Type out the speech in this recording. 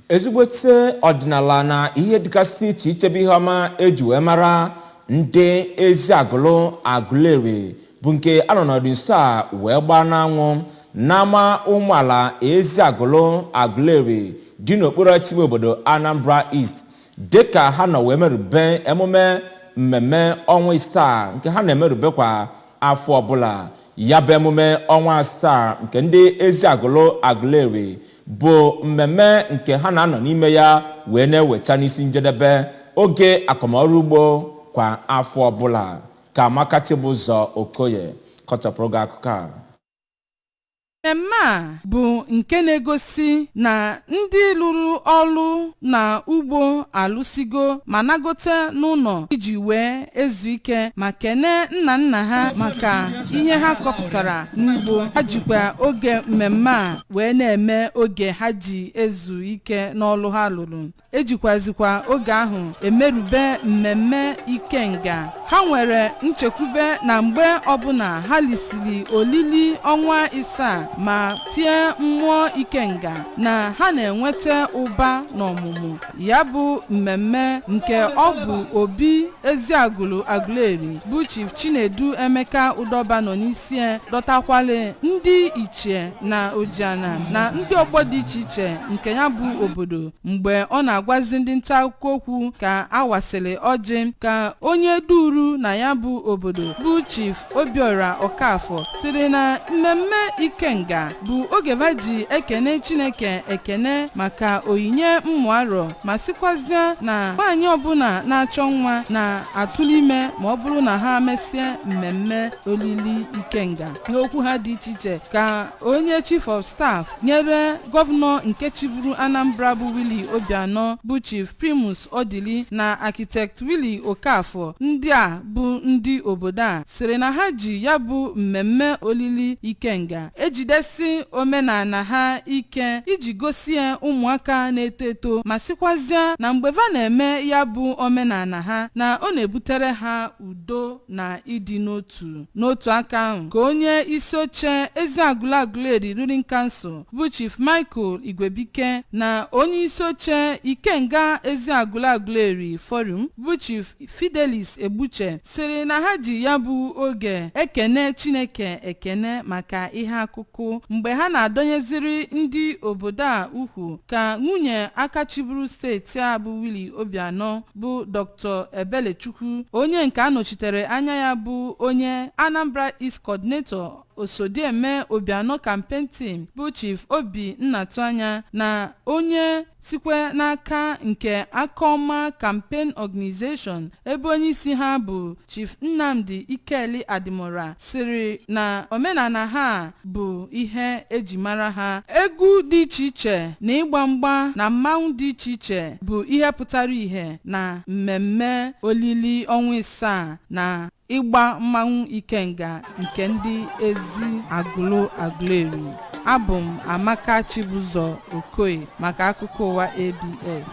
Ezigbote ọdịnala na ihe dịgasị iche iche bụ ihe ọma eji wee mara ndị Eziagụlụ Agụleri bụ nke a nọ n'ọdị nso a wee gbaa n'anwụ n'ama ụmụala Eziagụlụ Agụleri dị n'okpuru ọchịchị ime obodo Anambra East, dịka ha nọ wee merube emume mmemme ọnwa 7 nke ha na-emerube kwa afọ ọbụla. Ya bụ emume ọnwa 7 nke ndị Eziagụlụ Agụleri bụ mmemme nke ha na-anọ n'ime ya wee na-eweta n'isi njedebe oge akọmọrụ ugbo kwa afọ ọbụla. Ka Amaka Chibụzọ Okoye kọchapụrụ gị akụkọ a. Mmemme a bụ nke na-egosi na ndị lụrụ ọrụ na ugbo alụsigo ma nagote n'ụlọ iji wee ezu ike ma kene nna nna ha maka ihe ha kọpụtara n'ugbo. Ha jikwa oge mmemme a wee na-eme oge ha ji ezu ike n'ọlụ ha lụrụ. Ejikwazikwa oge ahụ emerube mmemme ikenga. Ha nwere nchekwube na mgbe ọbụla ha lisiri olili ọnwa 7 ma tie mmụọ ikenga, na ha na-enweta ụba n'ọmụmụ. Ya bụ mmemme nke ọ bụ obi Eziagụlụ Agụleri bụ Chief Chinedu Emeka Udọba nọ n'isi dọtakwale ndị ichie na ojiana na ndị ọgbọ dị iche iche nke ya bụ obodo. Mgbe ọ na-agwazi ndị nta akụkọ okwu ka a wasịrị ọjị, ka onye duru na ya bụ obodo bụ Chief Obiora Okafọ sịrị na mmemme ikenga bụ oge va ji ekene Chineke ekene maka onyinye mmụarọ, ma sịkwazịa na nwaanyị ọbụla na-achọ nwa na-atụli ime ma ọ bụrụ na ha mesịa mmemme olili ikenga. N'okwu ha dị iche iche, ka onye chief of staff nyere gọvanọ nke chịburu Anambra bụ Willie Obianọ bụ Chief Primus Odili na Architect Willie Okafọ, ndị a bụ ndị obodo a sịrị na ha ji ya bụ mmemme olili ikenga ejidesi omenala ha ike iji gosi ụmụaka na-eto eto, ma sịkwazịa na mgbe va na-eme ya bụ omenala ha, na ọ na-ebutere ha udo na ịdị n'otu. N'otu aka ahụ, ka onye isi oche Eziagụlụ Agụleri Ruling Council bụ Chief Michael Igwebike na onye isi oche Ikenga Eziagụlụ Agụleri Forum bụ Chief Fidelis Egbuche sịrị na ha ji ya bụ oge ekene Chineke ekene maka ihe akụkụ. Mgbe ha na-adọnyeziri ndị obodo a ukwu, ka nwunye akachiburu steeti a bụ Willie Obianọ bụ Dr. Ebelechukwu, onye nke anọchitere anya ya bụ onye Anambra East Coordinator Osodieme Obianọ Campaign Team bụ Chief Obi Nnatụanya, na onye sikwe n'aka nke Akọma Campaign Organization ebe onye isi ha bụ Chief Nnamdi Ikeli Adimora, sịrị na omenala ha bụ ihe eji mara ha. Egwu dị iche iche na ịgba mgba na mmanwụ dị iche iche bụ ihe pụtara ìhè na mmemme olili ọnwa 7 na ịgba mmanwụ ikenga nke ndị Eziagụlụ Agụleri. Abụ m Amaka Chibụzọ Okoye maka akụkọ ụwa ABS.